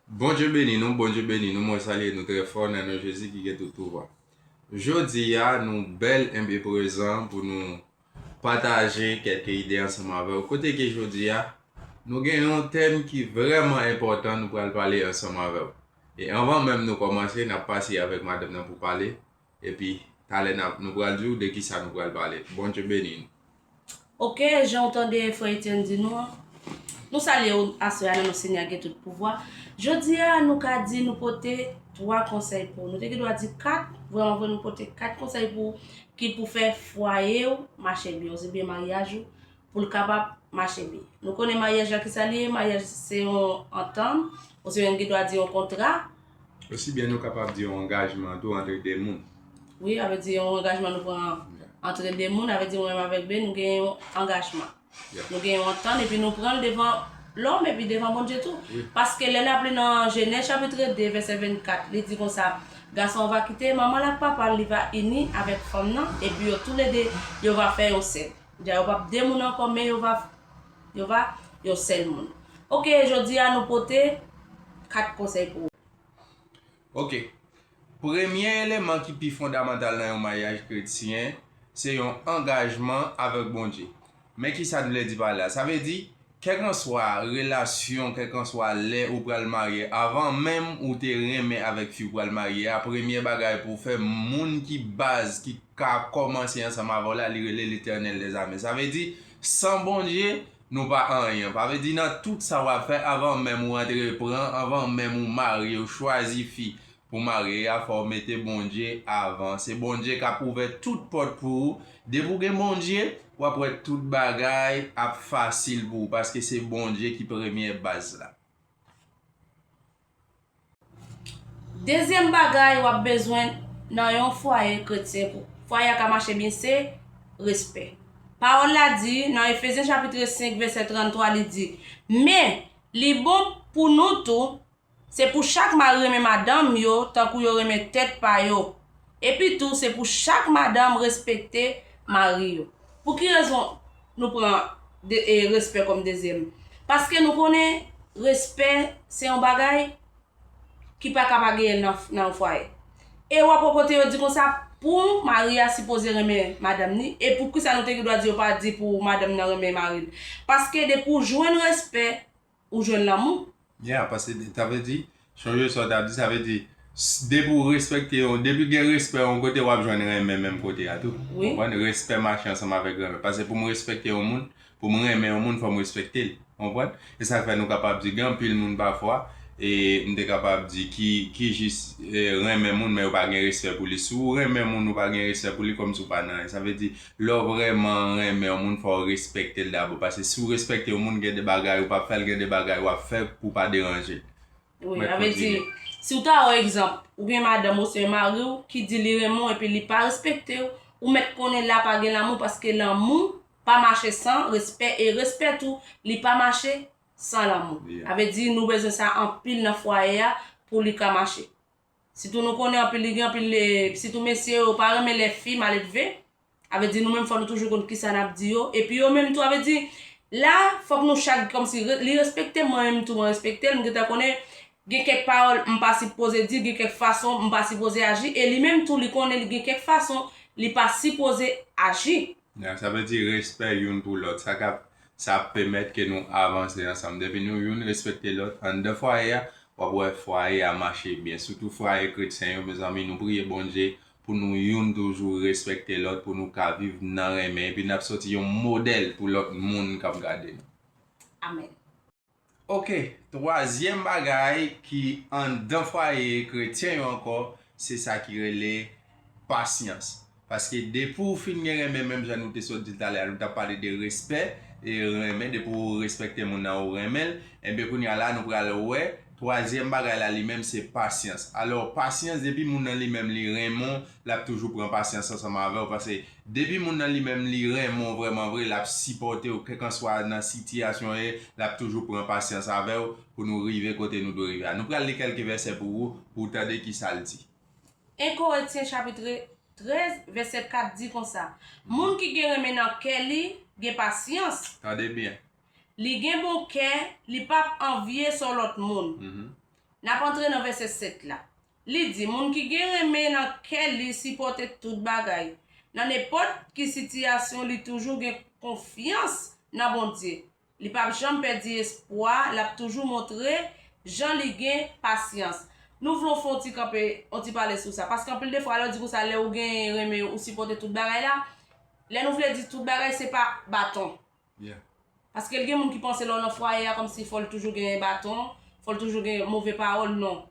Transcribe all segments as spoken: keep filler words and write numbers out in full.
Bondye beni nou, Bondye beni nou. Mwen salye nou trè fò nan non Jezi ki gen tout pouvwa. Jodi a, nou bèl enbe prezan pou nou pataje kèk ide ansanm avè w. Kote ke jodi a, nou gen yon tèm ki vrèman enpòtan nou pral pale ansanm avè w. E anvan menm nou kòmanse, n ap pase avèk madanm nan pou pale. Epi, talè n ap, nou pral di w de kisa nou pral pale. Bondye beni nou. Ok, jan w tande frè Etienne di nou an, nou salye w aswè a nan non Senyè a gen tout pouvwa. Jodi a, nou ka di nou pote twa konsèy pou ou. Nou te gen dwa di kat, vrèman vre, nou pote kat konsèy pou ou ki pou fè fwaye w mache byen, oubyen maryaj ou, pou l kapab mache byen. Nou konnen maryaj la kisa li ye, maryaj se yon antann, osibyen n gen dwa di yon kontra. Osibyen nou kapab di yon angajman tou antre de moun. Wi, avè di yon angajman nou pran antre de moun, avè di mwen menm avèk Ben, nou gen yon angajman. Nou gen yon antann, epi nou pran l devan lòm, epi devan Bondye tou. Paske lè n ap li nan Jenèz chapit de, vèsè vennkat, li di konsa, Gason an va kite manman l ak papa l, li va ini avèk fanm nan, epi yo toulede, yo va fè yon sèl. Dja yo p ap de moun ankò, men yo va, yo va yon sèl moun. Ok, jodi a nou pote kat konsèy pou ou. Ok. Premye eleman ki pi fondamantal nan yon maryaj kretyen, se yon angajman avèk Bondye. Men kisa n vle di pa la? Sa vle di, kèlkanswa relasyon, kèlkanswa lè ou pral marye, avan menm ou te renmen avèk fi ou pral marye a, premye bagay pou w fè, moun ki baz, ki ka kòmanse ansanm avè w la, li rele Letènèl dèzame. Sa vle di, san Bondye, nou pa anyen. Sa vle di, nan tout sa w ap fè, avan menm ou antreprann, avan menm ou marye, ou chwazi fi pou marye a, fò w mete Bondye avan. Se Bondye k ap ouvè tout pòt pou ou. Depi w gen Bondye, w ap wè tout bagay ap fasil pou ou, paske se Bondye ki premye baz la. Dezyèm bagay w ap bezwen nan yon fwaye kretyen pou fwaye a ka mache byen se respè. Pawòl la di nan Efezyen chapit senk vèsè tranntwa, li di, Men, li bon pou nou tou, se pou chak mari renmen madanm yo tankou yo renmen tèt pa yo. Epi tou, se pou chak madanm respekte mari yo. Pou ki rezon nou pran de, e, respè kòm dezyèm? Paske nou konnen respè se yon bagay ki pa ka pa genyen nan, nan yon fwaye. E w ap wè kote yo di konsa, pou mari a sipoze renmen madanm ni, e poukisa nou te gen dwa di yo pa di pou madanm nan renmen mari l? Paske depi w jwenn respè, ou jwenn lanmou. Yeah, paske sa vle di, chonje sa w t ap di, sa vle di, depi w respekte yon, depi gen respè yon kote, w ap jwenn renmen menm kote a tou. Konprann? Respè mache ansanm avèk renmen. Paske pou m respekte yon moun, pou m renmen yon moun, fò m respekte l. Konprann? E sa k fè nou kapab di gen anpil moun pafwa, e m te kapab di ki, ki jis e, renmen moun, men yo pa gen respè pou li. Si w renmen moun, ou pa gen respè pou li, kòmsi w pa nan anyen. Sa vle di, lè w vrèman renmen yon moun, fò w respekte l dabò. Paske si w respekte yon moun, gen de bagay ou p ap fè l, gen de bagay w ap fè pou w pa deranje l. Wi, sa vle di, si w ta wè egzanp, ou gen madanm ou se mari w ki di li renmen w epi li pa respekte w, ou mèt konnen la pa gen lanmou paske lanmou pa mache san respè e respè tou, li pa mache san lanmou. Sa vle di nou bezwen sa anpil nan fwaye a pou li ka mache. Sitou nou konnen anpil, li gen anpil, sitou mesye yo pa renmen lè fi maledve. Sa vle di nou menm fò nou toujou konn kisa n ap di yo. Epi yo menm tou, sa vle di la, fòk nou chak kòmsi li respekte m, mwen menm tou mwen respekte l, m gentan konnen gen kèk pawòl m pa sipoze di, gen kèk fason m pa sipoze aji, e li menm tou li konnen li gen kèk fason li pa sipoze aji. Sa vle di respè youn pou lòt. Sa k ap, sa ap pèmèt ke nou avanse ansanm. Depi nou youn respekte lòt anndan fwaye a, w ap wè fwaye a mache byen. Sitou fwaye kretyen yo, mezanmi, nou priye Bondye pou nou youn toujou respekte lòt, pou nou ka viv nan renmen, epi n ap soti yon modèl pou lòt moun k ap gade nou. Amèn. Ok, twazyèm bagay ki anndan fwaye kretyen yo ankò, se sa ki rele pasyans. Paske depi w fin gen renmen, menm jan nou te sot di l talè a, nou t ap pale de respè e renmen, depi w respekte moun nan, ou renmen l, enben kounye a la, nou pral wè twazyèm bagay la li menm se pasyans. Alò, pasyans, depi moun nan li menm li renmen w, l ap toujou pran pasyans ansanm avè w, paske depi moun nan li menm li renmen w vrèman vre, l ap sipòte w, kèlkanswa nan sitiyasyon w ye, l ap toujou pran pasyans avè w pou nou rive kote nou dwe rive a. Nou pral li kèlke vèsè pou ou, pou w tande kisa l di. En Korentyen chapit trèz, vèsè kat di konsa, Moun ki gen renmen nan kè li gen pasyans. Tande byen. Li gen bon kè, li p ap anvye sò lòt moun. N ap antre nan vèsè sèt la. Li di, moun ki gen renmen nan kè li sipòte tout bagay. Nan nenpòt ki sitiyasyon, li toujou gen konfyans nan Bondye. Li p ap janm pèdi espwa, l ap toujou montre jan li gen pasyans. Nou vle fè yon ti kanpe, yon ti pale sou sa. Paske anpil de fwa, lè w di konsa, lè w gen renmen, ou sipòte tout bagay la, lè nou vle di tout bagay, se pa baton. Paske l gen moun ki panse lè w nan fwaye a kòmsi fò l toujou gen baton, fò l toujou gen move pawòl, non.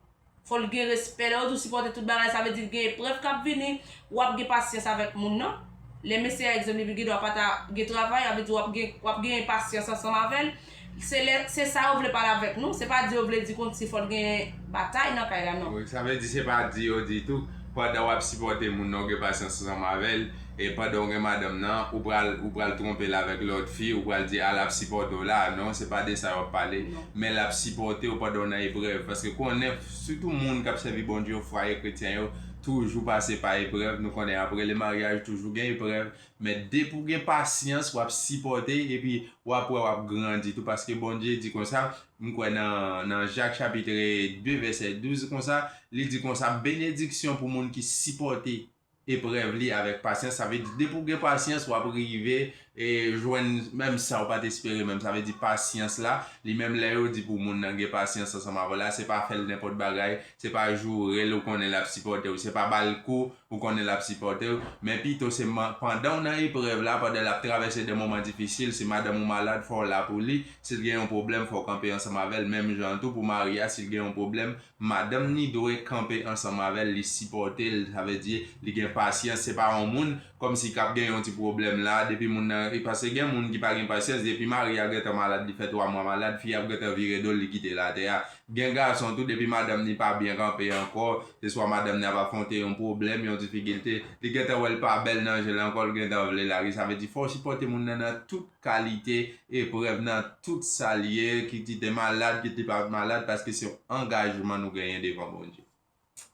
Fò l gen respè. Lè yo di w sipòte tout bagay, sa vle di l gen eprèv k ap vini, w ap gen pasyans avèk moun nan. Lè mesye a, egzanp, li gen dwa pa ta gen travay, sa vle di w ap gen, w ap gen pasyans ansanm avè l. Se lè, se sa yo vle pale avèk nou. Se pa di yo vle di kòmsi fò l gen batay nan kay la, non. Wi, sa vle di se pa di yo ditou. Pandan w ap sipòte moun nan, w gen pasyans ansanm avè l. E pandan w gen madanm nan, ou pral, ou pral twonpe l avèk lòt fi, ou pral di, "A, l ap sipòte w la." Non, se pa de sa y ap pale. Men l ap sipòte w pandan w nan eprèv. Paske konnen, sitou moun k ap sèvi Bondye yo, fwaye kretyen yo, toujou pase pa eprèv. Nou konnen apre le maryaj, toujou gen eprèv. Men depi w gen pasyans, w ap sipòte, epi w ap wè w ap grandi tou. Paske Bondye di konsa, m kwè nan, nan Jak chapit de, vèsè douz konsa, li di konsa, "Benediksyon pou moun ki sipòte eprèv li avèk pasyans." Sa vle di, depi w gen pasyans, w ap rive e jwenn menm sa w pa t espere menm. Sa vle di, pasyans la, li menm lè yo di pou moun nan gen pasyans ansanm avè w la, se pa fè l nenpòt bagay, se pa joure l, ou konnen l ap sipòte w, se pa ba l kou, ou konnen l ap sipòte w, men pito se man-, pandan w nan eprèv la, pandan l ap travèse de moman difisil, si madanm ou malad, fò w la pou li, si l gen yon pwoblèm, fò w kanpe ansanm avè l, menm jan tou pou mari a, si l gen yon pwoblèm, madanm ni dwe kanpe ansanm avè l, li sipòte l, sa vle di li gen pasyans, se pa yon moun kòmsi k ap gen yon ti pwoblèm la, depi moun nan, e paske gen moun ki pa gen pasyans, depi mari a gentan malad, li fè twa mwa malad, fi a ap gentan vire do l, li kite l atè a. Gen gason tou, depi madanm ni pa byen kanpe ankò, se swa madanm ni ap afwonte yon pwoblèm, yon difikilte, li gentan wè l pa bèl nan je l ankò, l gentan vle lage. Sa vle di fò w sipòte moun nan nan tout kalite eprèv, nan tout sa l ye, kit li te malad, kit li pa t malad, paske se yon angajman nou genyen devan Bondye.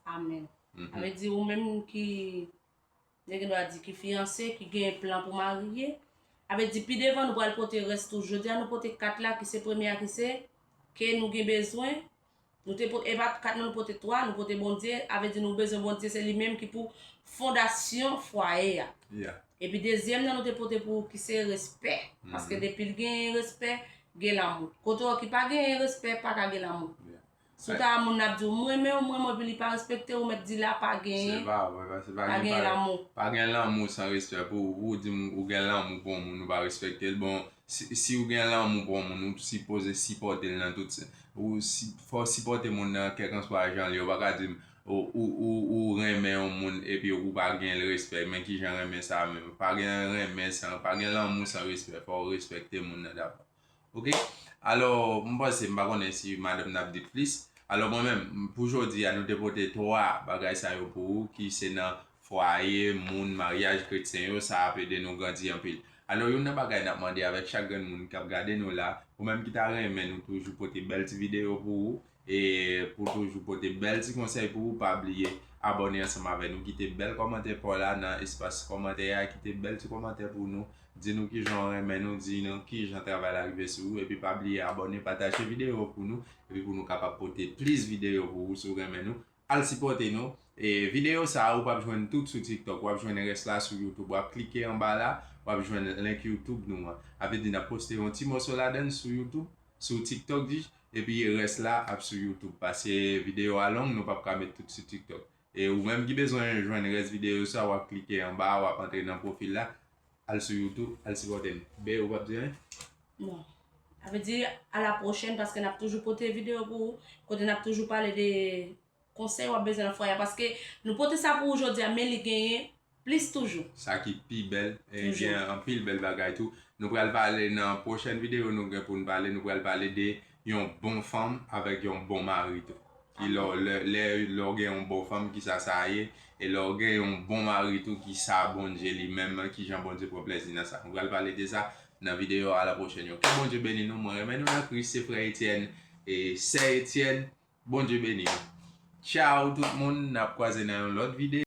Amèn. Sa vle di ou menm ki, nèg gen dwa di ki fiyanse, ki gen plan pou marye, sa vle di pi devan nou pral pote rès tou. Jodi a nou pote kat la, ki se premye a, ki se ke nou gen bezwen, nou te pote, e pa kat non, nou pote twa, nou pote Bondye, sa vle di nou bezwen Bondye, se li menm ki pou fondasyon fwaye a. Epi dezyèm nan nou te pote pou ou ki se respè. Paske depi l gen respè, gen lanmou. Kote w ki pa gen respè, pa ka gen lanmou. Si w ta moun n ap di w, "M renmen w, m renmen w," epi li pa respekte w, ou mèt di la pa genyen, pa genyen lanmou. Pa gen lanmou san respè. Pou, pou w di m ou gen lanmou pou yon moun, ou pa respekte l. Bon, si, si w gen lanmou pou yon moun, ou sipoze sipòte l nan tout sens. Ou si, fò w sipòte moun nan kèlkanswa jan l ye. Ou pa ka di m ou, ou, ou, ou renmen yon moun epi ou pa gen respè. Men kijan renmen sa menm? Pa gen renmen san, pa gen lanmou san respè. Fò w respekte moun nan dabò. Oke? Alò, m panse, m pa konnen si madanm nan ap di plis. Alò, mwen menm, pou jodi a, nou te pote twa bagay sa yo pou ou, ki se nan fwaye, moun, maryaj kretyen yo, sa ap ede nou grandi anpil. Alò, youn nan bagay n ap mande avèk chak grenn moun k ap gade nou la, ou menm ki ta renmen nou toujou pote bèl ti videyo pou ou, e pou toujou pote bèl ti konsèy pou ou, pa bliye abòne ansanm avè nou, kite bèl kòmantè pa w la nan espas kòmantè a, kite bèl ti kòmantè pou nou, di nou kijan w renmen nou, di nou kijan travay la rive sou ou, epi pa bliye abòne, pataje videyo pou nou, epi pou nou kapab pote plis videyo pou ou si w renmen nou. Al sipòte nou. E videyo sa a, ou p ap jwenn tout sou TikTok, w ap jwenn rès la sou YouTube. W ap klike anba la, w ap jwenn link YouTube nou an. Sa vle di n ap poste yon ti mòso ladann sou YouTube, sou TikTok, di, epi rès la ap sou YouTube. Paske videyo a long, nou p ap ka met tout sou TikTok. E ou menm ki bezwen jwenn rès videyo sa, w ap klike anba, w ap antre nan pwofil la, al sou YouTube, al sipòte nou. Be, ou p ap di anyen? Non. Sa vle di, a la pwochèn, paske n ap toujou pote videyo pou ou, kote n ap toujou pale de konsèy w ap bezwen nan fwaye a, paske nou pote sa pou ou jodi a, men li genyen plis toujou. Sa ki pi bèl, e gen anpil bèl bagay tou. Nou pral pale nan pwochèn videyo, nou gen pou n pale, nou pral pale de yon bon fanm avèk yon bon mari tou. Ki lè, lè, lè, lè w gen yon bon fanm, kisa sa ye? E lè w gen yon bon mari tou, kisa Bondye li menm, kijan Bondye pran plezi nan sa? Nou pral pale de sa nan videyo a la pwochèn yo. Ke Bondye beni nou. Mwen renmen nou nan Kris, se frè Etienne e sè Etienne. Bondye beni nou. Tchaw tout moun, n ap kwaze nan yon lòt videyo.